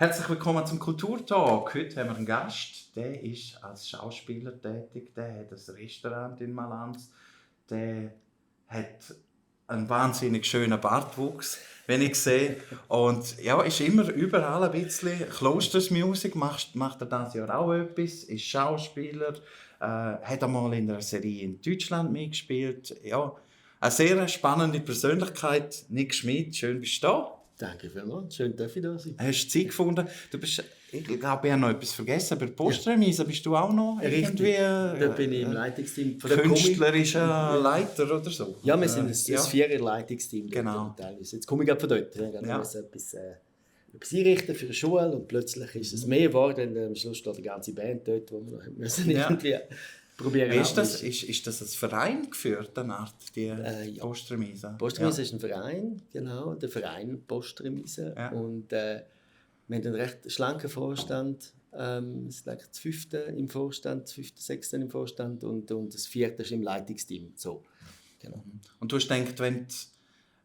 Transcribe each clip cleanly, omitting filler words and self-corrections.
Herzlich willkommen zum Kulturtalk. Heute haben wir einen Gast, der ist als Schauspieler tätig, der hat ein Restaurant in Malanz, der hat einen wahnsinnig schönen Bartwuchs, wenn ich sehe. Und ja, ist immer überall ein bisschen Klostersmusik, macht er dieses Jahr auch etwas, ist Schauspieler, hat einmal in einer Serie in Deutschland mitgespielt. Ja, eine sehr spannende Persönlichkeit. Nick Schmid, schön bist du da. Danke vielmals, schön, dass ich da sein. Hast du Zeit gefunden? Ich glaube, ich habe noch etwas vergessen. Bei der Postremise bist du auch noch irgendwie Da bin ich im Leitungsteam von der künstlerischer Leiter oder so. Ja, wir sind ein Vierer-Leitungsteam. Genau. Jetzt komme ich gerade von dort. Ich muss etwas einrichten für eine Schule und plötzlich ist es mehr geworden. Und am Schluss steht die ganze Band dort, wo wir müssen irgendwie probieren. Ist das ein Verein geführt, eine Art, die Postremise? Postremise ist ein Verein, genau, der Verein Postremise. Ja. Und wir haben einen recht schlanken Vorstand. Es ist das 5. im Vorstand, das 5., 6. im Vorstand und das 4. ist im Leitungsteam. So, genau. Und du hast gedacht,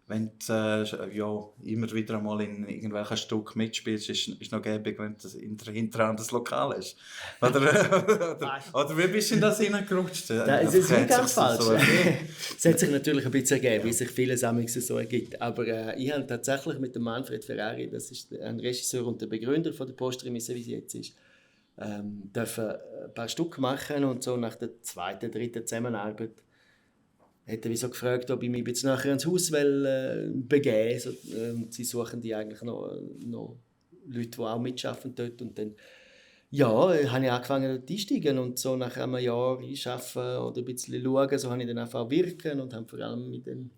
wenn du immer wieder einmal in irgendwelchen Stück mitspielst, ist noch gäbig, wenn du hinterher das Lokal hast. Oder wie bist du in das hineingerutscht? Es ist nicht ganz falsch. Es hat sich natürlich ein bisschen ergeben, wie sich vieles so ergibt. Aber ich habe tatsächlich mit dem Manfred Ferrari, das ist ein Regisseur und der Begründer von der Postremise, wie sie jetzt ist, dürfen ein paar Stück machen und so nach der 2., 3. Zusammenarbeit hat er so gefragt, ob ich mich jetzt nachher ins Haus begeben will. Sie suchen die eigentlich noch Leute, die auch mitschaffen dort. Und dann habe ich angefangen dort einsteigen und so nach einem Jahr einschaffen oder ein bisschen schauen, so habe ich dann einfach wirken und habe vor allem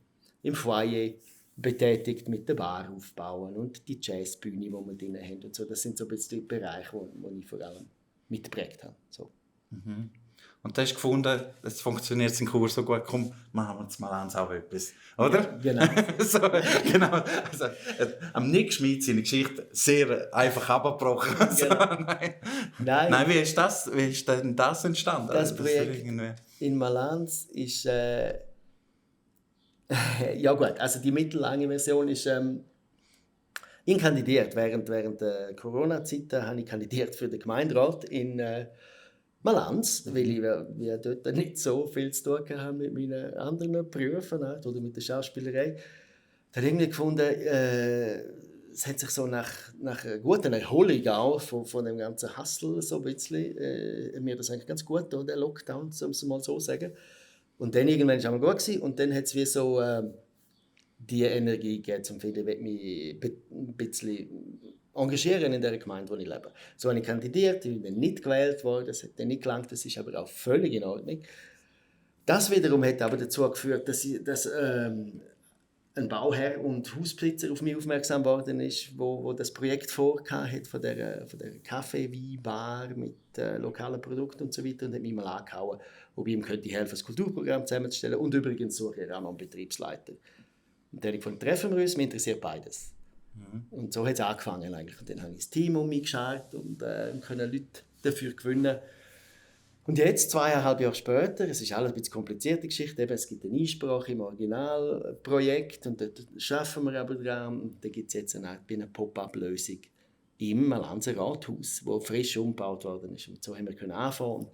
im Foyer betätigt mit der Bar aufbauen und die Jazzbühne, die wir drin haben und so. Das sind so ein bisschen die Bereiche, wo ich vor allem mitgeprägt habe. So. Mhm. Und du hast gefunden, es funktioniert in Chur so gut, komm, machen wir jetzt mal auch etwas, oder? Ja, genau. So, genau. Also, am Nick Schmid seine Geschichte sehr einfach abgebrochen. Genau. Nein, wie ist denn das entstanden? Das Projekt in Malanz ist ja gut, also die mittellange Version ist ich kandidiert während der Corona-Zeit habe ich kandidiert für den Gemeinderat in Malanz, weil ich dort nicht so viel zu tun habe mit meinen anderen Berufen oder mit der Schauspielerei. Da habe ich irgendwie gefunden, es hat sich so nach einer guten Erholung auch von dem ganzen Hustle so ein bisschen, mir das eigentlich ganz gut getan, der Lockdown, um es mal so sagen. Und dann irgendwann war es gut gewesen, und dann hat es wie so die Energie gegeben, um mich ein bisschen engagieren in der Gemeinde, wo ich lebe. So habe ich kandidiert, ich bin dann nicht gewählt worden, das hat dann nicht gelangt, das ist aber auch völlig in Ordnung. Das wiederum hat aber dazu geführt, dass ein Bauherr und Hausbesitzer auf mich aufmerksam geworden ist, wo das Projekt vorhat von der Kaffee-Wein-Bar mit lokalen Produkten und so weiter, und hat mich mal angehauen, ob ich ihm helfen könnte, das Kulturprogramm zusammenzustellen, und übrigens suche ich auch noch einen Betriebsleiter. Und dann habe ich gefunden, treffen wir uns, mir interessiert beides. Und so hat es angefangen eigentlich. Und dann habe ich das Team um mich geschaut und können Leute dafür gewinnen. Und jetzt, 2,5 Jahre später, es ist alles ein bisschen komplizierte Geschichte, eben, es gibt eine Einsprache im Originalprojekt und dort arbeiten wir aber dran. Und da gibt es jetzt eine Pop-up-Lösung im Malanzer Rathaus, wo frisch umgebaut worden ist. Und so haben wir anfangen und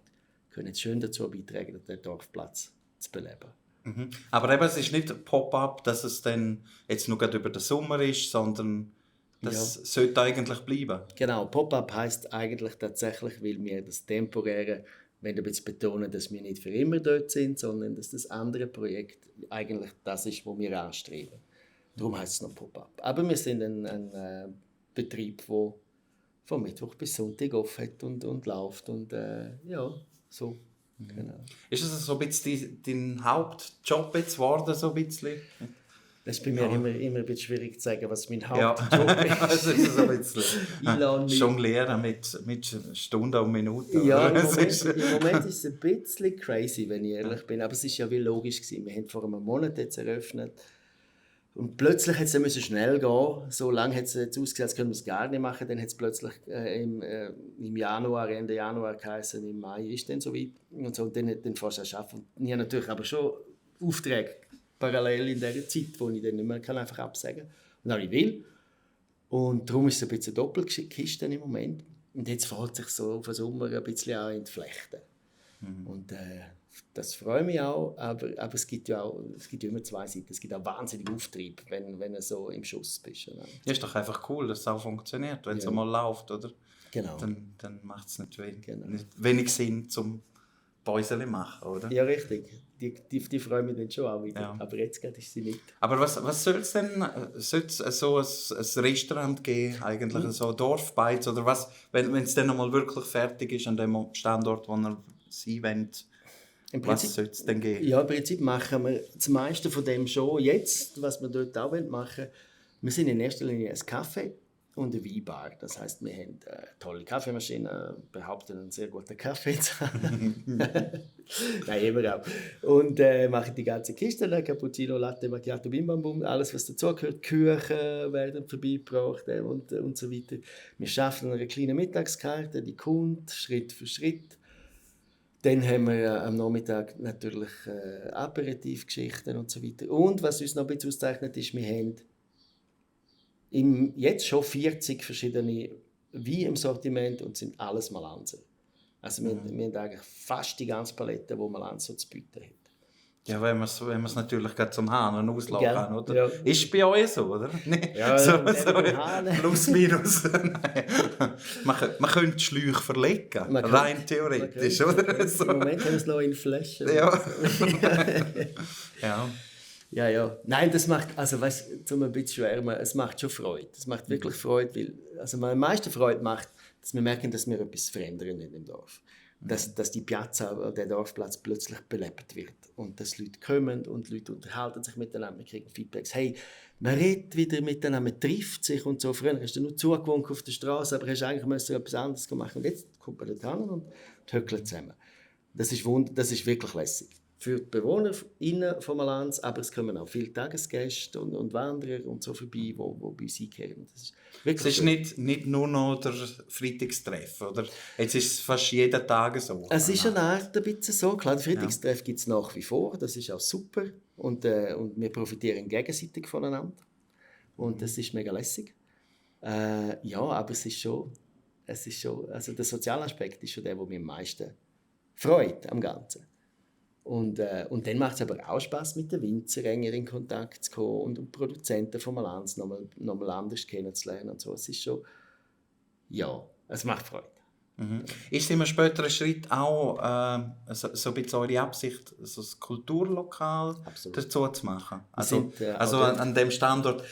können jetzt schön dazu beitragen, den Dorfplatz zu beleben. Mhm. Aber eben, es ist nicht Pop-up, dass es dann jetzt nur über den Sommer ist, sondern das sollte eigentlich bleiben. Genau, Pop-up heisst eigentlich tatsächlich, weil wir das Temporäre ein bisschen betonen, dass wir nicht für immer dort sind, sondern dass das andere Projekt eigentlich das ist, was wir anstreben. Darum heisst es noch Pop-up. Aber wir sind ein Betrieb, der von Mittwoch bis Sonntag offen hat und läuft. Und so. Genau. Ist das so ein bisschen dein Hauptjob jetzt geworden, so ein bisschen? Das ist bei mir immer ein bisschen schwierig zu sagen, was mein Hauptjob ist. Das ist so ein bisschen jonglieren mit Stunden und Minuten. Ja, im Moment ist es ein bisschen crazy, wenn ich ehrlich bin. Aber es war ja wie logisch gewesen. Wir haben vor einem Monat jetzt eröffnet. Und plötzlich musste es schnell gehen. So lange hat es jetzt ausgesehen, als können wir es gar nicht machen. Dann hat es plötzlich im Januar, Ende Januar geheißen, im Mai ist dann so weit. Und so, und dann fast an Arbeiten. Und ich habe natürlich aber schon Aufträge parallel in dieser Zeit, wo ich dann nicht mehr einfach absagen kann. Und auch ich will. Und darum ist es ein bisschen eine Doppelkiste im Moment. Und jetzt fällt sich so auf den Sommer ein bisschen auch in die Flechten. Und das freut mich auch, aber es gibt ja immer zwei Seiten. Es gibt auch wahnsinnig Auftrieb, wenn du so im Schuss bist. Ja, ist doch einfach cool, dass es auch funktioniert, wenn es einmal läuft, oder? Genau. Dann macht es nicht wenig Sinn, zum Päuseli machen, oder? Ja, richtig. Die freuen mich dann schon auch wieder. Ja. Aber jetzt geht ist sie nicht. Aber was soll es denn? Soll es so ein Restaurant geben, eigentlich so Dorfbeiz oder was? Wenn es dann einmal wirklich fertig ist an dem Standort, wo ihr sein wollt, was soll es denn geben? Ja, im Prinzip machen wir das meiste von dem schon jetzt, was wir dort auch wollen machen. Wir sind in erster Linie ein Café und eine Weinbar. Das heisst, wir haben eine tolle Kaffeemaschine, behaupten einen sehr guten Kaffee zu haben. Nein, immer auch. Und machen die ganze Kiste, Cappuccino, Latte, Macchiato, Bim Bam Bum, alles was dazugehört. Küchen werden vorbeigebracht und so weiter. Wir schaffen eine kleine Mittagskarte, die kommt Schritt für Schritt. Dann haben wir am Nachmittag natürlich Aperitivgeschichten und so weiter. Und was uns noch ein bisschen auszeichnet, ist, wir haben jetzt schon 40 verschiedene Weine im Sortiment und sind alles Malanzer. Also wir haben eigentlich fast die ganze Palette, die Malanz so zu bieten hat. Ja, wenn man es natürlich gerade zum Hahn auslaufen kann, oder? Ja. Ist bei euch so, oder? Nee. Ja, so, Hahn. plus, minus. man könnte die Schläuche verlegen, rein theoretisch, oder? So. Im Moment haben wir es noch in Flaschen. Ja. Ja. Ja. Nein, das macht, also weißt, zum ein bisschen schwärmen, es macht schon Freude. Es macht wirklich Freude, weil, also am meisten Freude macht, dass wir merken, dass wir etwas verändern in dem Dorf. Dass die Piazza, der Dorfplatz plötzlich belebt wird. Und dass Leute kommen und Leute unterhalten sich miteinander, wir kriegen Feedbacks. Hey, man redet wieder miteinander, man trifft sich und so. Früher hast du nur zugewunken auf der Straße, aber hast eigentlich müssen etwas anderes machen. Und jetzt kommt man dort hin und höckelt zusammen. Das ist wirklich lässig. Für die BewohnerInnen von Malanz, aber es kommen auch viele Tagesgäste und Wanderer und so vorbei, die bei uns einkehren. Es ist nicht nur noch der Freitagstreff, oder? Jetzt ist es fast jeden Tag so. Es ist eine Art ein bisschen so. Klar, den Freitagstreff gibt es nach wie vor, das ist auch super. Und wir profitieren gegenseitig voneinander. Und das ist mega lässig. Ja, aber es ist schon, also der soziale Aspekt ist schon der mir am meisten freut am Ganzen. Und dann macht es aber auch Spass, mit den Winzern enger in Kontakt zu kommen und Produzenten von Malanz nochmal anders kennenzulernen. Und so. Es ist schon, ja, es macht Freude. Ist im späteren Schritt auch so ein bisschen eure Absicht, so ein Kulturlokal dazu zu machen? Also an dem Standort,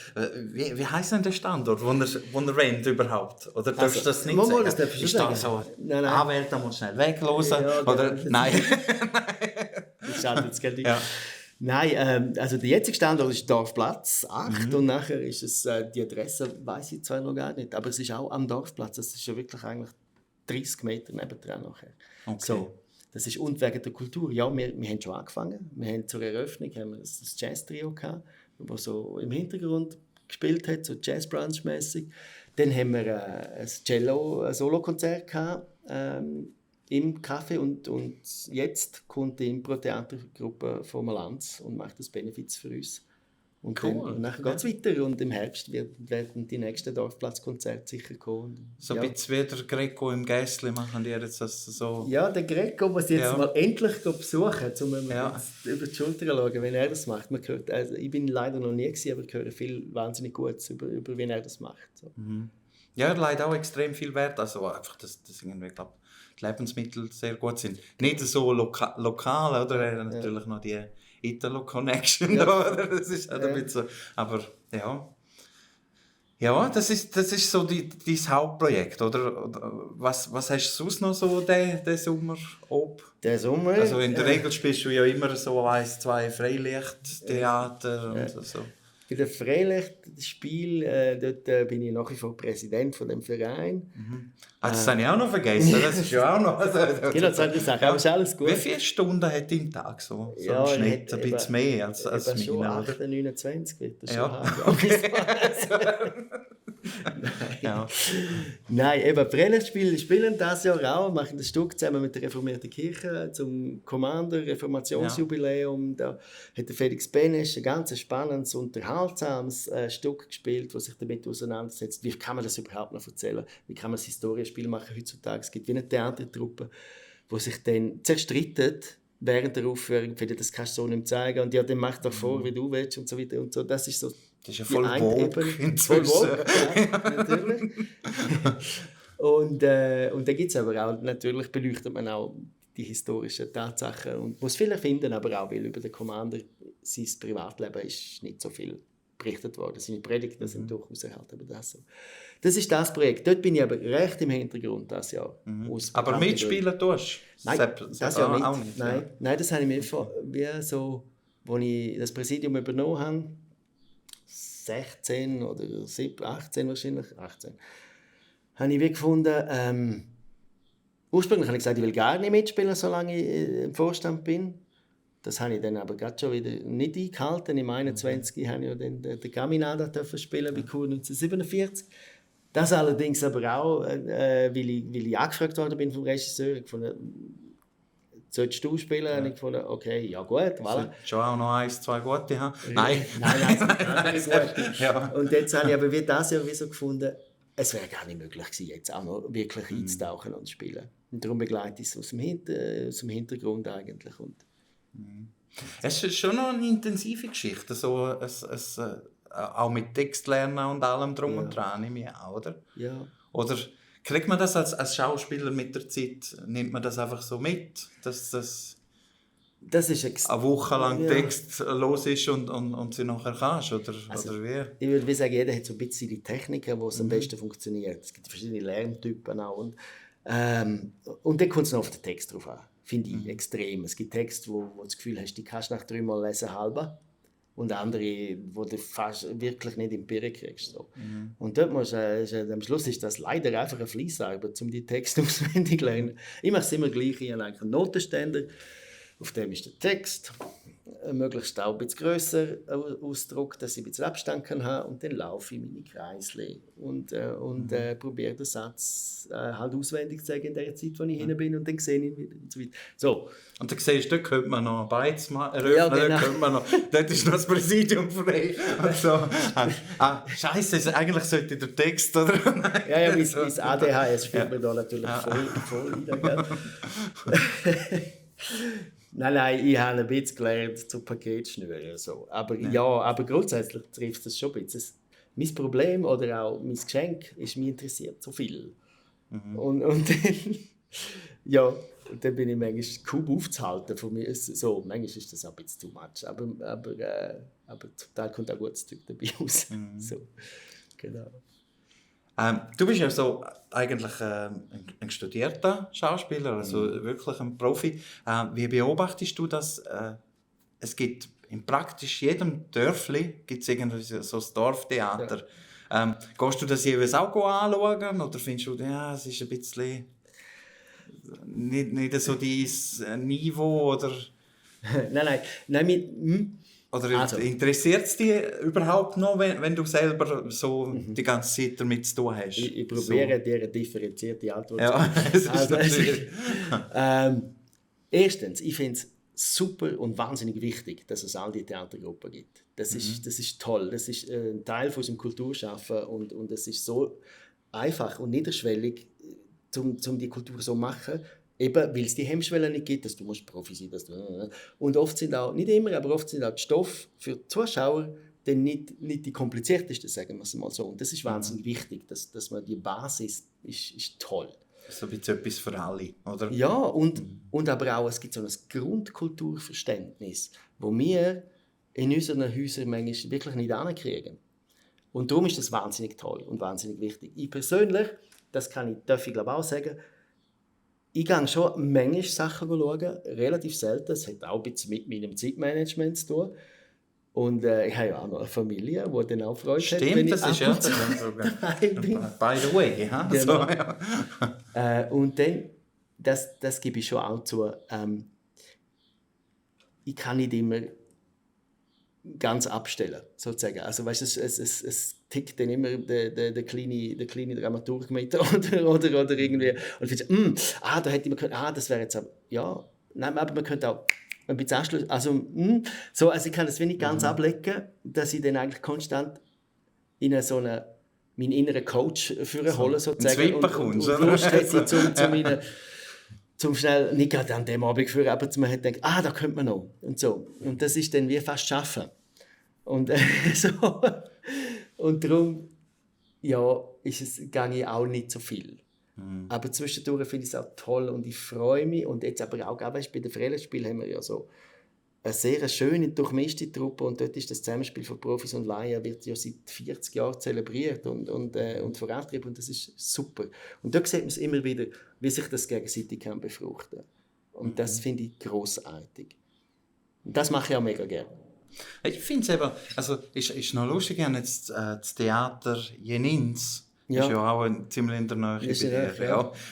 wie heisst denn der Standort, wo ihr wollt überhaupt? Oder darfst du das nicht sagen? Das darf ich ist da so nein. Anwälte, da musst du schnell weglosen? Ja, oder? Nein. Das schaut jetzt gar nicht. Ja. Nein, also der jetzige Standort ist Dorfplatz 8 und nachher ist es, die Adresse weiss ich zwar noch gar nicht, aber es ist auch am Dorfplatz, das ist ja wirklich eigentlich 30 Meter nebendran nachher. Okay. So, das ist und wegen der Kultur. Ja, wir haben schon angefangen. Wir haben zur Eröffnung das Jazz-Trio gehabt, das so im Hintergrund gespielt hat, so Jazz-Brunch-mässig. Dann haben wir ein Cello-Solo-Konzert gehabt, im Café und jetzt kommt die Impro-Theatergruppe von Malanz und macht das Benefits für uns. Und cool. Dann geht es weiter und im Herbst werden die nächsten Dorfplatzkonzerte sicher kommen. So ein bisschen wie der Greco im Gässli machen die jetzt das so... Ja, der Greco muss jetzt mal endlich besuchen, um über die Schulter zu schauen, wenn er das macht. Man hört, also ich bin leider noch nie gewesen, aber ich höre viel wahnsinnig Gutes über wie er das macht. So. Ja, er legt auch extrem viel Wert, also einfach, dass irgendwie, glaube die Lebensmittel sehr gut sind. Nicht so lokal, oder? Er hat natürlich noch die Italo-Connection, oder? Das ist halt ein bisschen, aber ja. Ja, das ist so dein Hauptprojekt, oder? Was hast du sonst noch so den Sommer ob? Der Sommer? Also in der Regel spielst du ja immer so 1, 2 Freilichttheater und so. Bei den Freilichtspielen, dort bin ich nach wie vor Präsident von dem Verein. Das habe ich auch noch vergessen, das ist ja auch noch... Genau, das habe ich gesagt, aber ist alles gut. Wie viele Stunden hat dein Tag so? So im Schnitt ein bisschen mehr als schon 8, 29 wird das schon haben. Okay. Ja. Nein, eben Prellspiel spielen das Jahr auch, machen das Stück zusammen mit der reformierten Kirche zum Reformationsjubiläum. Da hat der Felix Benesch ein ganz spannendes, unterhaltsames Stück gespielt, das sich damit auseinandersetzt. Wie kann man das überhaupt noch erzählen? Wie kann man ein Historienspiel machen heutzutage? Es gibt wie eine Theatertruppe, die sich dann zerstreitet während der Aufführung, finde das kannst du so nicht zeigen. Und ja, dann mach doch vor, wie du willst und so weiter und so. Das ist so. Das ist ja voll woke inzwischen. Voll woke, ja, natürlich. Und dann gibt es aber auch, natürlich beleuchtet man auch die historischen Tatsachen und muss viel erfinden, aber auch, weil über den Commander sein Privatleben ist nicht so viel berichtet worden. Seine Predigten sind durchaus erhalten, aber das so. Das ist das Projekt. Dort bin ich aber recht im Hintergrund das Jahr. Aber mitspielen tust du? Nein, das Jahr nicht. Auch nicht. Nein, Ja. nein, das habe ich mir wie so, als ich das Präsidium übernommen habe, 16 oder 17, 18 wahrscheinlich, 18, habe ich wie gefunden, ursprünglich habe ich gesagt, ich will gar nicht mitspielen, solange ich im Vorstand bin. Das habe ich dann aber gerade schon wieder nicht eingehalten. Im 21. habe ich ja dann den Caminada spielen bei Chur 1947. Das allerdings aber auch, weil ich angefragt worden bin vom Regisseur. Ich fand, solltest du spielen? Ja. Und ich fand, okay, ja gut, voilà. Schon auch noch 1, 2 gute haben? Nein, nein, gut. Ja. Und jetzt habe ich aber wie das Jahr wie so gefunden, es wäre gar nicht möglich gewesen, jetzt auch noch wirklich einzutauchen und zu spielen. Und darum begleite ich es aus dem Hintergrund eigentlich. Und Es ist schon noch eine intensive Geschichte, so auch mit Textlernen und allem drum und dran, nehme ich an, oder? Ja. Oder kriegt man das als Schauspieler mit der Zeit, nimmt man das einfach so mit, dass das ist eine Woche lang Text los ist und sie nachher kannst, oder wie? Ich würde sagen, jeder hat so ein bisschen die Techniken, wo es am besten funktioniert. Es gibt verschiedene Lerntypen auch. Und dann kommt es noch auf den Text drauf an. Finde ich extrem. Es gibt Texte, wo du das Gefühl hast, die kannst du nach 3 Mal lesen halber. Und andere, wo du fast wirklich nicht in die Birne kriegst. So. Und dort musst am Schluss ist das leider einfach eine Fleissarbeit, um die Texte auswendig zu lernen. Ich mache es immer gleich. Ich habe einen Notenständer, auf dem ist der Text, möglichst auch ein bisschen grösser Ausdruck, dass ich ein bisschen Abstand kann haben, und dann laufe ich meine Kreisle und probiere den Satz halt auswendig zu sagen in der Zeit, wo ich hin bin, und dann sehe ich ihn wieder und so weiter. So. Und dann siehst du, dort könnte man noch Beiz eröffnen, Ja, genau. dort ist noch das Präsidium frei. Und so. Scheisse, eigentlich sollte der Text, oder? Ja, mein ADHS spielt mir da natürlich voll rein. Nein, ich habe ein bisschen gelernt zu Paketschnüren. So. Aber grundsätzlich trifft es schon ein bisschen. Mein Problem oder auch mein Geschenk ist, mich interessiert so viel. Und dann, dann bin ich manchmal kaum aufzuhalten von mir. So, manchmal ist das auch ein bisschen too much. Aber zum Teil kommt auch gutes Zeug dabei raus. So, genau. Du bist ja so eigentlich ein studierter Schauspieler, also wirklich ein Profi. Wie beobachtest du das? Es gibt in praktisch jedem Dörfli gibt's irgendwie so ein Dorftheater. Ja. Gehst du das jeweils auch anschauen oder findest du, ja, es ist ein bisschen nicht so dein Niveau? Oder? Nein. Oder interessiert es dich überhaupt noch, wenn du selber so die ganze Zeit damit zu tun hast? Ich probiere dir eine differenzierte Antwort zu geben. Ja, das ist natürlich. Erstens, ich finde es super und wahnsinnig wichtig, dass es all die Theatergruppen gibt. Das ist toll. Das ist ein Teil von unserem Kulturschaffen und es ist so einfach und niederschwellig, um die Kultur so zu machen. Eben, weil es die Hemmschwelle nicht gibt, dass du musst Profi sein musst. Und oft sind auch, nicht immer, aber oft sind auch die Stoffe für die Zuschauer dann nicht die kompliziertesten, sagen wir es mal so. Und das ist wahnsinnig wichtig, dass man die Basis ist toll. So ein bisschen etwas für alle, oder? Ja, und aber auch, es gibt so ein Grundkulturverständnis, das wir in unseren Häusern manchmal wirklich nicht hinkriegen. Und darum ist das wahnsinnig toll und wahnsinnig wichtig. Ich persönlich, darf ich glaube auch sagen, ich gehe schon manchmal Sachen schauen, relativ selten. Es hat auch ein bisschen mit meinem Zeitmanagement zu tun. Und ich habe ja auch noch eine Familie, die dann auch Freude hat. Stimmt, das ist ja by the way. Ja? Genau. So, ja. Und dann, das gebe ich schon auch zu, ich kann nicht immer ganz abstellen, sozusagen. Also weißt, es tickt dann immer der kleine Dramaturg mit oder irgendwie und findest, da hätte man können, das wäre jetzt ja, nein, aber man könnte auch ein bisschen anschließen, also ich kann das wenig ganz ablegen, dass ich dann eigentlich konstant in so eine meinen inneren Coach für holen, sozusagen, und Lust hätte, zum schnell, nicht gerade an dem Abend führen, aber man hat gedacht, da könnte man noch. Und so. Und das ist dann wie fast Schaffen. Und so. Und darum, ja, gehe ich auch nicht so viel. Aber zwischendurch finde ich es auch toll und ich freue mich. Und jetzt aber auch, weißt, bei den Freilichtspielen haben wir ja so eine sehr schöne, durchmischte Truppe und dort ist das Zusammenspiel von Profis und Laien wird ja seit 40 Jahren zelebriert und vorangetrieben und das ist super. Und da sieht man es immer wieder, wie sich das gegenseitig kann befruchten. Und das finde ich grossartig. Und das mache ich auch mega gerne. Ich finde es eben, also ist noch lustig, jetzt das Theater Jenins, ist ja auch ziemlich in der Nähe bei dir.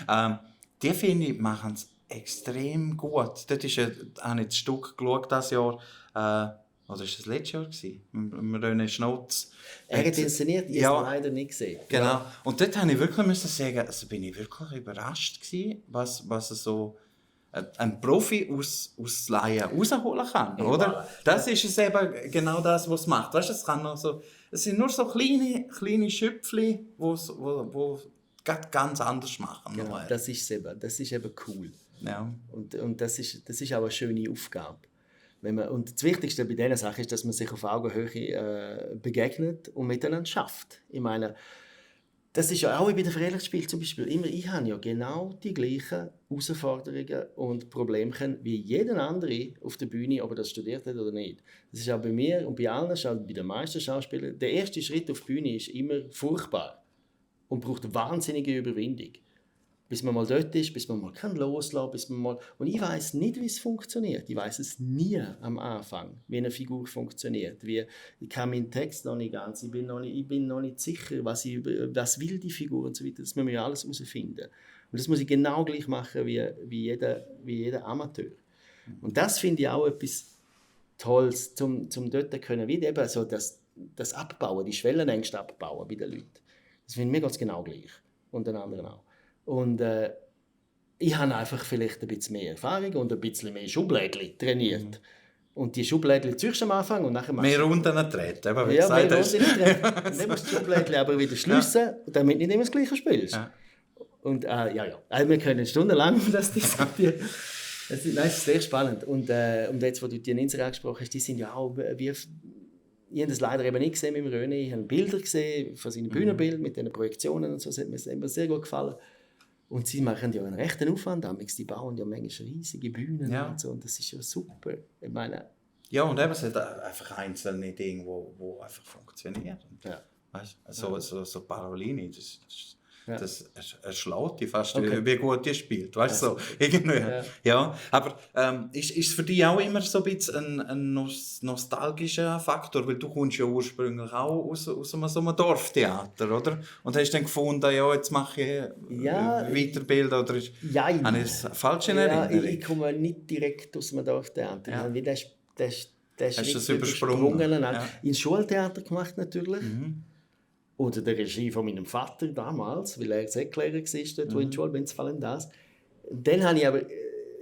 Ja. Die finde ich, machen es extrem gut. Dort ist habe ich das Stück geschaut dieses Jahr, oder war das letztes Jahr? Mit René Schnotz. Er hat inszeniert, ich habe es leider nicht gesehen. Genau. Ja. Und dort habe ich wirklich sagen, also bin ich wirklich überrascht gewesen, was so ein Profi aus Laien rausholen kann, oder? Das ist es eben genau das, was es macht. Weißt, es sind nur so kleine Schöpfchen, die ganz anders machen. Genau, das ist eben cool. Ja. Und das ist auch eine schöne Aufgabe. Und das Wichtigste bei dieser Sache ist, dass man sich auf Augenhöhe begegnet und miteinander schafft. Ich meine, das ist ja auch bei den Freilichtspielen zum Beispiel immer, ich habe ja genau die gleichen Herausforderungen und Probleme wie jeder andere auf der Bühne, ob er das studiert hat oder nicht. Das ist auch bei mir und bei allen, bei den meisten Schauspielern, der erste Schritt auf die Bühne ist immer furchtbar und braucht wahnsinnige Überwindung. Bis man mal dort ist, bis man mal loslassen kann, Und ich weiß nicht, wie es funktioniert. Ich weiß es nie am Anfang, wie eine Figur funktioniert. Ich kann meinen Text noch nicht ganz, ich bin noch nicht sicher, was will die Figur und so weiter. Das müssen wir ja alles herausfinden. Und das muss ich genau gleich machen wie jeder Amateur. Und das finde ich auch etwas Tolles, zum dort können, wie eben so das Abbauen, die Schwellenängste abbauen bei den Leuten. Das finde ich mir ganz genau gleich. Und den anderen auch. Und ich habe einfach vielleicht ein bisschen mehr Erfahrung und ein bisschen mehr Schublädchen trainiert. Und die Schublädchen ziehst du am Anfang und nachher machst du... Mehr Runden treten, mehr Runden treten. Und dann musst du die Schublädchen aber wieder schliessen, damit du nicht immer das Gleiche spielst. Ja. Und also wir können stundenlang das diskutieren. Das ist sehr spannend. Und jetzt, wo du die Ninzer angesprochen hast, die sind ja auch wie... Ich habe das leider eben nicht gesehen mit dem René. Ich habe Bilder gesehen von seinen Bühnenbildern mit den Projektionen und so. Das hat mir sehr gut gefallen. Und sie machen ja einen rechten Aufwand. Die bauen ja manchmal riesige Bühnen und so. Und das ist ja super. Ich meine... Ja, und eben, es hat einfach einzelne Dinge, die einfach funktionieren. Ja. Weißt, so Parolini, das erschlägt dich fast, wie gut die spielt. Weißt, so, irgendwie. Ja. Aber ist es für dich auch immer so ein bisschen ein nostalgischer Faktor? Weil du kommst ja ursprünglich auch aus so einem Dorftheater, oder? Und hast dann gefunden, jetzt mache ich Weiterbildung, oder habe ich das falsch in Erinnerung? Ich komme nicht direkt aus einem Dorftheater. Ja. Hast du das übersprungen? Ins Schultheater gemacht natürlich. Unter der Regie von meinem Vater damals, weil er Säcklehrer war, wo in der Schule bin, fallen das. Dann habe ich aber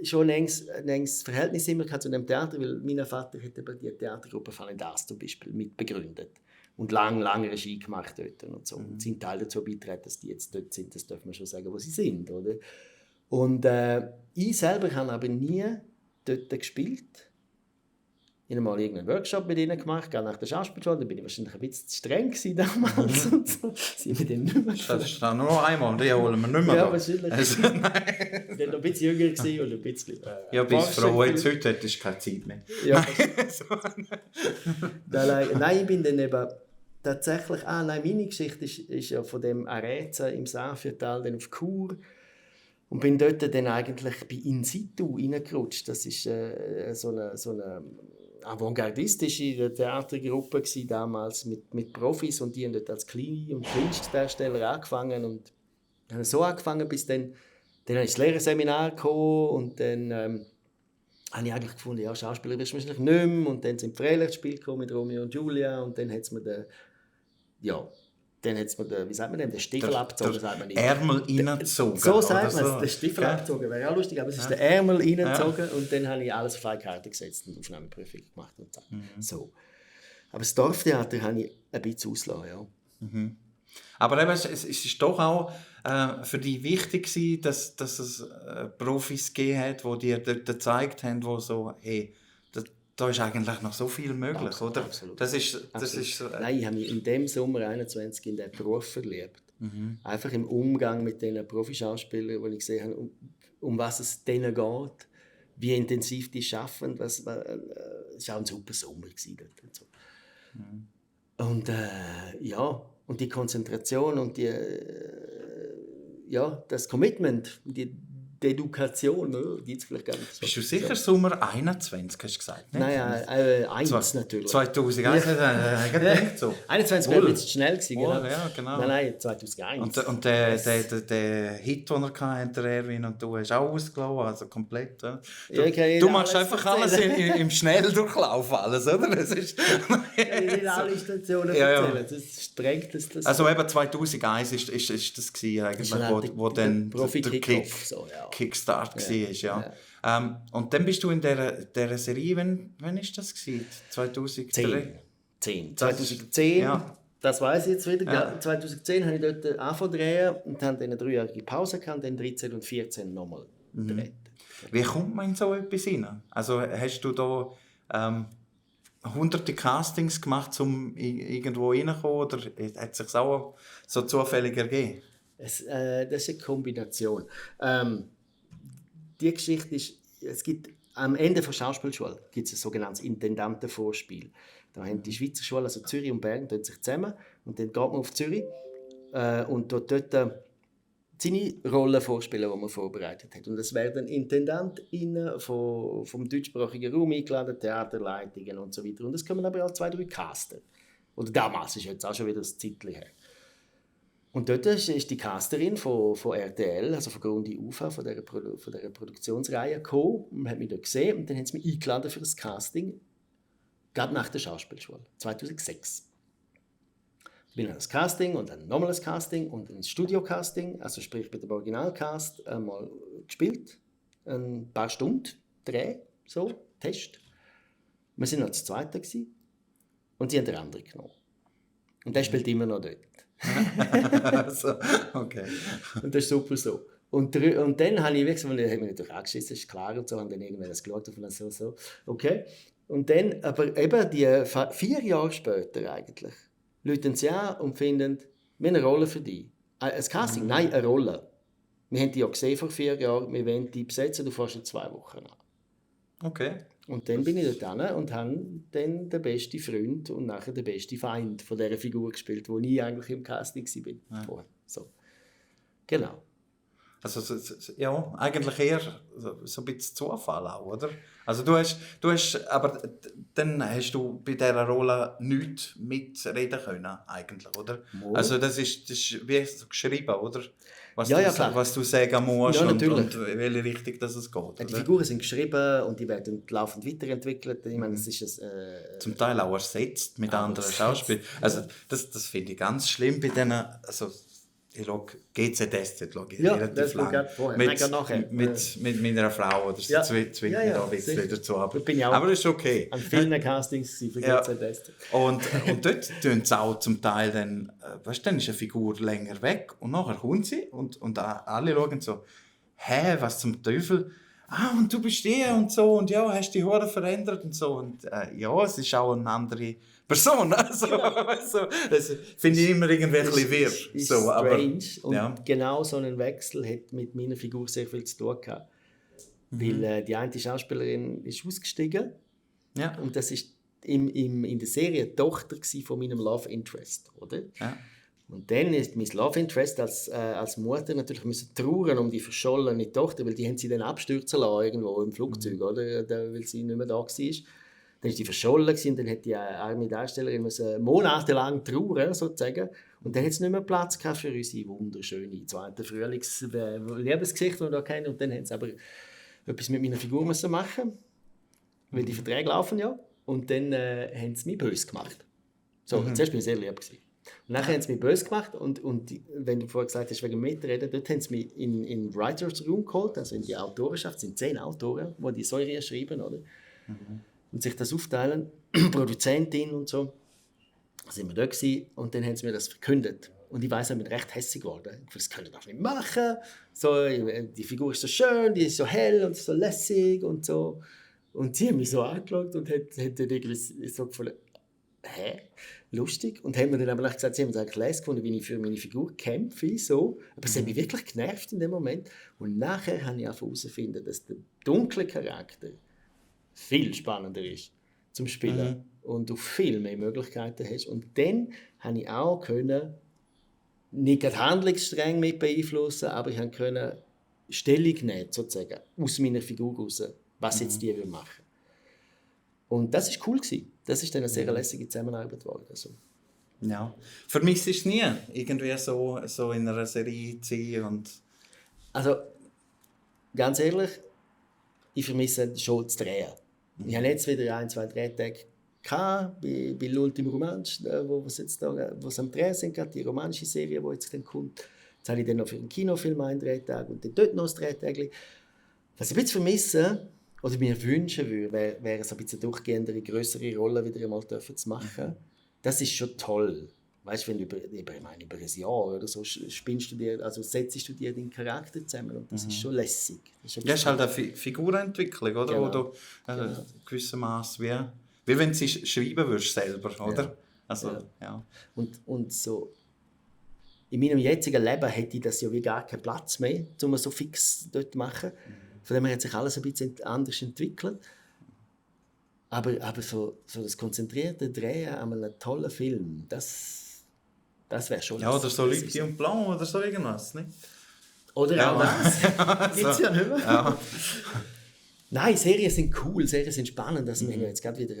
schon ein enges Verhältnis immer zu dem Theater, weil mein Vater hat eben die Theatergruppe Fallen das zum Beispiel mitbegründet und lange Regie gemacht dort und so. Und sind Teil dazu beitragen, dass die jetzt dort sind, das darf man schon sagen, wo sie sind, oder? Und ich selber habe aber nie dort gespielt. Ich habe mal irgendeinen Workshop mit ihnen gemacht, nach der Schauspielschule, da bin ich wahrscheinlich ein bisschen zu streng damals. Und so. Sie haben dann nicht mehr das ist dann nur einmal, die holen wir nicht mehr. Ja, wahrscheinlich. Also, dann noch ein bisschen jünger und ein bisschen... ja, bis Frau jetzt heute hättest du keine Zeit mehr. Ja. Nein, ich bin dann eben tatsächlich... meine Geschichte ist ja von dem Areza im Safiertal dann auf Chur. Und bin dort dann eigentlich bei In Situ reingerutscht. Das ist so eine avantgardistische Theatergruppe damals mit Profis und die haben dort als Kleine- und Kleinstdarsteller angefangen und haben so angefangen, bis dann habe ich das Lehrerseminar gekommen und dann habe ich eigentlich gefunden, ja, Schauspieler wirst du wahrscheinlich nicht mehr. Und dann sind die Freilichtspiele gekommen mit Romeo und Julia. Und dann hat es mir den, wie sagt man denn, den Stiefel abgezogen, sagt man nicht. Ärmel reingezogen. So sagt man es, so. den Stiefel Ja. abgezogen, wäre auch lustig, aber es ist der Ärmel reingezogen und dann habe ich alles auf eine Karte gesetzt und Aufnahmeprüfung gemacht und so. So. Aber das Dorftheater habe ich ein bisschen ausgelassen, ja. Aber eben, es ist doch auch für dich wichtig gewesen, dass es Profis gegeben hat, die dir dort gezeigt haben, wo so, hey, da ist eigentlich noch so viel möglich, oder? Absolut. Das ist Nein, ich habe mich in dem Sommer 21 in den Beruf verliebt. Einfach im Umgang mit den Profischauspielern, wo ich gesehen habe, um was es denen geht, wie intensiv die arbeiten. Es war auch ein super Sommer dort und so. Und und die Konzentration und das Commitment, die Education, die jetzt vielleicht gar nicht so. Bist du sicher Sommer 21, hast du gesagt? Nicht? Nein, 1 natürlich. 2001, so. 21 wäre ein bisschen schnell gewesen, genau. Ja, genau. Nein, 2001. Und der Hit, den er hatte, der Erwin, und du hast auch ausgelassen, also komplett. Ja. Du machst einfach alles im Schnelldurchlauf, alles, oder? Das ist nicht alle Stationen erzählen, das sprengt das. Also eben 2001 ist das gewesen, eigentlich, wo dann der Kickstart war. Ja. Und dann bist du in dieser Serie, wann ist das gewesen? 2010. 2010, ja. Das weiß ich jetzt wieder. Ja. 2010 habe ich dort angefangen zu drehen und habe dann eine 3-jährige Pause gehabt, dann 13 und 14 nochmal gedreht. Wie kommt man in so etwas rein? Also hast du da hunderte Castings gemacht, um irgendwo reinzukommen, oder hat es sich auch so zufällig ergeben? Das ist eine Kombination. Die Geschichte ist, es gibt am Ende der Schauspielschule gibt es ein sogenanntes Intendantenvorspiel. Da haben die Schweizer Schulen, also Zürich und Bern, sich zusammen und dann geht man auf Zürich und dort seine Rollen vorspielen, die man vorbereitet hat. Und es werden IntendantInnen vom deutschsprachigen Raum eingeladen, Theaterleitungen und so weiter. Und es kommen aber auch 2-3 Caster. Oder damals, ist jetzt auch schon wieder ein Zeitchen her. Und dort ist die Casterin von RTL, also von Grund UFA, von dieser Produktionsreihe, gekommen und hat mich dort gesehen. Und dann haben sie mich eingeladen für das Casting, gerade nach der Schauspielschule, 2006. Ich bin an das Casting und dann nochmal ein Casting und ein Studio-Casting, also sprich mit dem Originalcast, einmal gespielt, ein paar Stunden Dreh, so, Test. Wir waren noch das Zweite und sie haben den anderen genommen. Und der spielt immer noch dort. So, okay. Und das ist super so. Und dann habe ich gesagt, weil ich mich natürlich angeschissen, ist klar und so, und dann irgendwann das geschaut und so, okay. Und dann, aber eben 4 Jahre später eigentlich, rufen sie an und finden, wir haben eine Rolle für dich. Ein Casting? Nein, eine Rolle. Wir haben die ja gesehen vor 4 Jahren, wir wollen die besetzen, du fährst in 2 Wochen an. Okay. Und dann bin ich dort hin und habe dann den besten Freund und nachher den besten Feind von dieser Figur gespielt, wo ich eigentlich im Casting war. Ja. So. Genau. Also ja, eigentlich eher so ein bisschen Zufall auch, oder? Also du hast, aber dann hast du bei dieser Rolle nichts mitreden können, eigentlich, oder? Mo. Also das ist wie so geschrieben, oder? Was du sagen musst und welche Richtung das es geht. Ja, die Figuren sind geschrieben und die werden laufend weiterentwickelt. Ich meine, es ist zum Teil auch ersetzt mit anderen Schauspielern. Also das finde ich ganz schlimm bei denen. Also, ich schaue GZSZ relativ lang. Mit meiner Frau oder so zwingt mich da ein bisschen dazu. Aber das ist okay. An vielen Castings für GZSZ. Und dort tun sie auch zum Teil dann, dann ist eine Figur länger weg und nachher kommt sie und alle schauen so, hä, was zum Teufel? Und du bist die und so und ja, hast die Haare verändert und so. Und ja, es ist auch eine andere Person. Also, das finde ich immer irgendwie ein bisschen wirr. Ist so, strange. Und genau so ein Wechsel hat mit meiner Figur sehr viel zu tun gehabt. Weil die eine Schauspielerin ist ausgestiegen. Ja. Und das ist in der Serie die Tochter von meinem Love Interest, oder? Ja. Und dann ist mein Love Interest als Mutter natürlich müssen trauern um die verschollene Tochter, weil die haben sie dann abstürzen lassen irgendwo im Flugzeug, oder? Weil sie nicht mehr da war. Dann war die verschollen und dann hat die arme Darstellerin monatelang trauern, sozusagen. Und dann hat es nicht mehr Platz für unsere wunderschöne zweite Frühlings-Liebesgesicht, die wir da kennen. Und dann haben sie aber etwas mit meiner Figur machen. weil die Verträge laufen ja. Und dann haben sie mich böse gemacht. So, zuerst bin ich sehr lieb gewesen. Und dann haben sie mich böse gemacht und wenn du vorher gesagt hast, wegen Mitreden, dort haben sie mich in den Writers Room geholt, also in die Autorenschaft, es sind 10 Autoren, die die Serien schreiben, oder? Und sich das aufteilen, Produzentin und so. Da sind wir da gewesen, und dann haben sie mir das verkündet. Und ich weiss, ich bin recht hässig geworden. Das können wir nicht machen. So, die Figur ist so schön, die ist so hell und so lässig und so. Und sie haben mich so angeschaut und haben dann irgendwie so gefunden, hä? Lustig. Und haben mir dann aber gesagt, sie haben es eigentlich leise gefunden, wie ich für meine Figur kämpfe. So. Aber es hat mich wirklich genervt in dem Moment. Und nachher habe ich auch herausgefunden, dass der dunkle Charakter viel spannender ist zum Spielen und du viel mehr Möglichkeiten hast. Und dann konnte ich auch nicht die Handlungsstränge mit beeinflussen, aber ich konnte Stellung nehmen, sozusagen, aus meiner Figur raus, was jetzt die machen will. Und das war cool. Das ist dann eine sehr lässige Zusammenarbeit geworden. Also. Ja. Vermisst du es nie, irgendwie so in einer Serie zu sein? Und Also, ganz ehrlich, ich vermisse schon das Drehen. Ich habe jetzt wieder 1-2 Drehtage bei L'Ultimo Romansch, wo sie am Drehen sind, gerade die romanische Serie, die jetzt dann kommt. Jetzt habe ich dann noch für einen Kinofilm einen Drehtag und dann dort noch ein Drehtag. Was ich ein bisschen vermisse, oder mir wünschen würde, wäre so ein bisschen eine durchgehendere, grössere Rolle wieder einmal zu machen. Das ist schon toll. Weißt du, wenn du über ein Jahr oder so spinnst du dir, also setzt du dir deinen Charakter zusammen und das ist schon lässig. Das ist halt eine Figurentwicklung, oder? Genau. Wo du gewissermaßen wie wenn du sie schreiben würdest selber, oder? Ja. Also, ja. Und so in meinem jetzigen Leben hätte ich das ja wie gar keinen Platz mehr, um so fix dort zu machen. Von dem her hat sich alles ein bisschen anders entwickelt. Aber so das konzentrierte Drehen an einem tollen Film, das wäre schon... Ja, oder so Luc und Blanc oder so irgendwas, nicht? Oder auch das. Gibt es ja nicht mehr. Ja. Nein, Serien sind cool, Serien sind spannend. Also, wir haben jetzt gerade wieder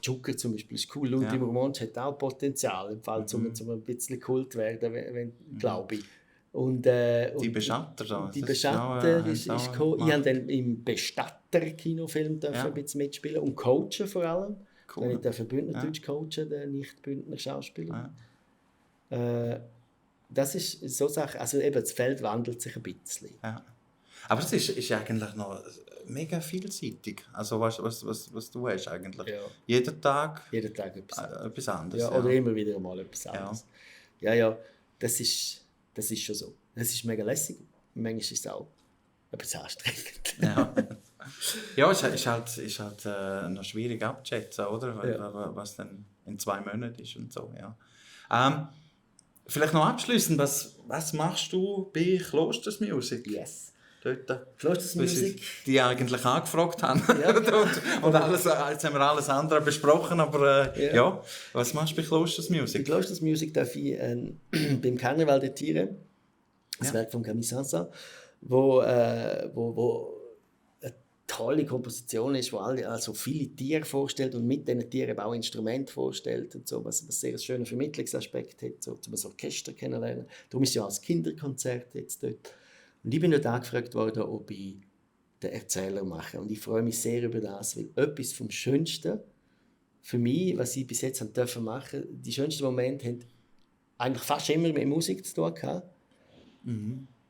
Joker zum Beispiel, ist cool. L'Ultimo Romansch hat auch Potenzial, im Fall, um ein bisschen Kult werden, glaube ich. Und, die Beschatter da. Die Beschatter ist cool. Ich habe dann im Bestatter-Kinofilm ein bisschen mitspielen und coachen vor allem. Cool. Ich durfte Bündnerdeutsch coachen, den Nicht-Bündner Schauspieler. Ja. Das ist so Sache, also eben, das Feld wandelt sich ein bisschen. Ja. Aber es ist eigentlich noch mega vielseitig. Also was du hast eigentlich. Ja. Jeden Tag etwas anderes. Ja, oder immer wieder mal etwas anderes. Ja, das ist schon so. Das ist mega lässig. Manchmal ist es auch etwas anstrengend. Ja, es ist halt noch schwierig abzuschätzen, oder? Was dann in 2 Monaten ist und so. Ja. Vielleicht noch abschließend, was machst du bei Klosters Music? Yes. Dort, Klosters Music. Die eigentlich angefragt haben. Ja. und alles, jetzt haben wir alles andere besprochen, aber was machst du bei Klosters Music? Bei Klosters Music darf ich beim Karneval der Tiere, das Werk von Camille Saint-Saëns, wo eine tolle Komposition ist, wo also viele Tiere vorstellt und mit diesen Tieren auch Instrumente vorstellt und so, was sehr einen schönen Vermittlungsaspekt hat, so, um das Orchester kennenzulernen. Darum ist es ja auch ein Kinderkonzert jetzt dort. Und ich bin dort angefragt worden, ob ich den Erzähler mache. Und ich freue mich sehr über das, weil etwas vom Schönsten für mich, was ich bis jetzt machen durfte, die schönsten Momente haben eigentlich fast immer mit Musik zu tun gehabt.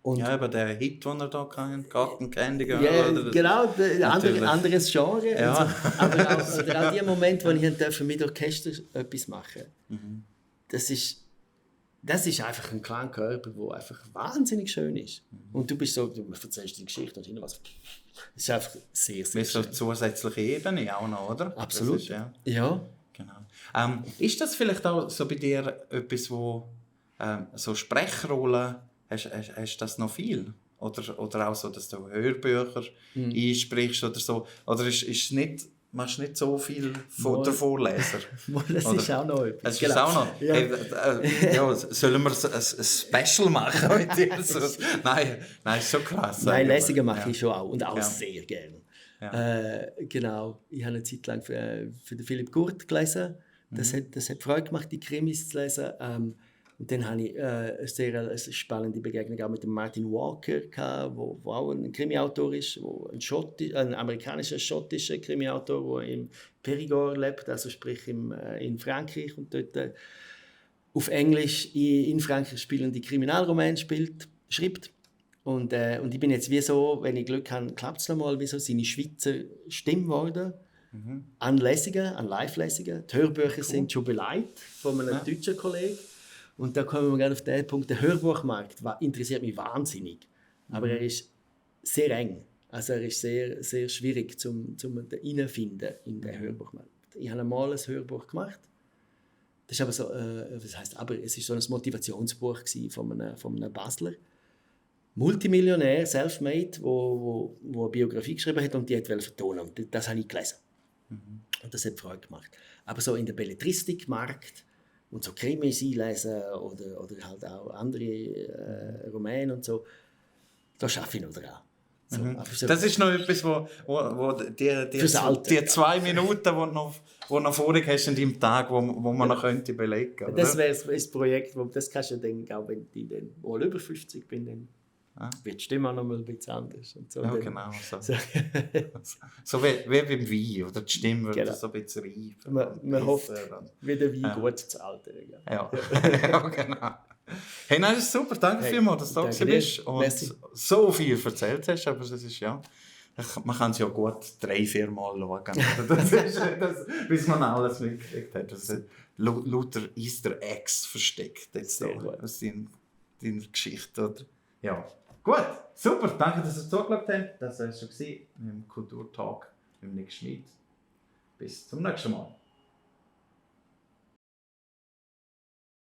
Und ja, aber der Hit, den er da hatte, Garten Candy Girl. Ja, oder genau, anderes Genre. Ja. So. Aber auch die Momente, wo ich mit Orchester etwas machen durfte, das ist einfach ein Klangkörper, der einfach wahnsinnig schön ist. Und du erzählst die Geschichte und was. Das ist einfach sehr, sehr schön. Mit so zusätzliche Ebene auch noch, oder? Absolut. Ist, ja. Genau. Ist das vielleicht auch so bei dir etwas, wo so Sprechrollen, hast du das noch viel? Oder auch so, dass du Hörbücher einsprichst oder so? Oder machst du nicht so viel der Vorleser? Das ist auch noch etwas. Das ist auch noch. Ja. Sollen wir ein Special machen mit dir? Nein, ist so krass. Nein, Lesungen mache ich schon auch und auch sehr gerne. Ja. Genau. Ich habe eine Zeit lang für den Philipp Gurt gelesen. Das hat Freude gemacht, die Krimis zu lesen. Und dann hatte ich eine sehr spannende Begegnung auch mit dem Martin Walker, der auch ein Krimiautor ist, ein amerikanischer, schottischer Krimiautor, der im Périgord lebt, also sprich in Frankreich und dort auf Englisch in Frankreich spielende Kriminalromane schreibt. Und ich bin jetzt wie so, wenn ich Glück habe, klappt es nochmal, wie so seine Schweizer Stimme geworden. An Live-Lesungen. Die Hörbücher sind schon beleidigt von einem deutschen Kollegen. Und da kommen wir gerade auf den Punkt, der Hörbuchmarkt interessiert mich wahnsinnig. Aber er ist sehr eng. Also er ist sehr, sehr schwierig zum reinfinden in den Hörbuchmarkt. Ich habe einmal ein Hörbuch gemacht. Das ist aber so, es ist so ein Motivationsbuch von einem Basler. Multimillionär, self-made, wo eine Biografie geschrieben hat und die wollte vertonen. Und das habe ich gelesen. Und das hat Freude gemacht. Aber so in der Belletristikmarkt und so Krimis einlesen oder halt auch andere Romane und so, da arbeite ich noch dran. So, das ist noch etwas, wo die 2 Minuten, die du noch vorig hast in deinem Tag, wo man noch könnte belegen könnte. Das wäre das Projekt, das kannst du dann, auch wenn ich dann mal über 50 bin, dann wird die Stimme auch noch mal ein bisschen anders. Und so. Ja, genau. So wie beim Wein, oder die Stimme wird so ein bisschen reif. Man hofft, wie der Wein gut zu altern. Ja, ja genau. Hey, nein, das ist super. Danke vielmals, dass du da bist und so viel erzählt hast. Aber das ist man kann es ja gut 3-4 Mal schauen. Bis man alles mitgekriegt hat. Das sind lauter Easter Eggs versteckt jetzt da aus deiner Geschichte. Oder? Ja. Gut, super. Danke, dass ihr zugeschaut habt. Das war es schon im Kulturtalk mit Nick Schmid. Bis zum nächsten Mal.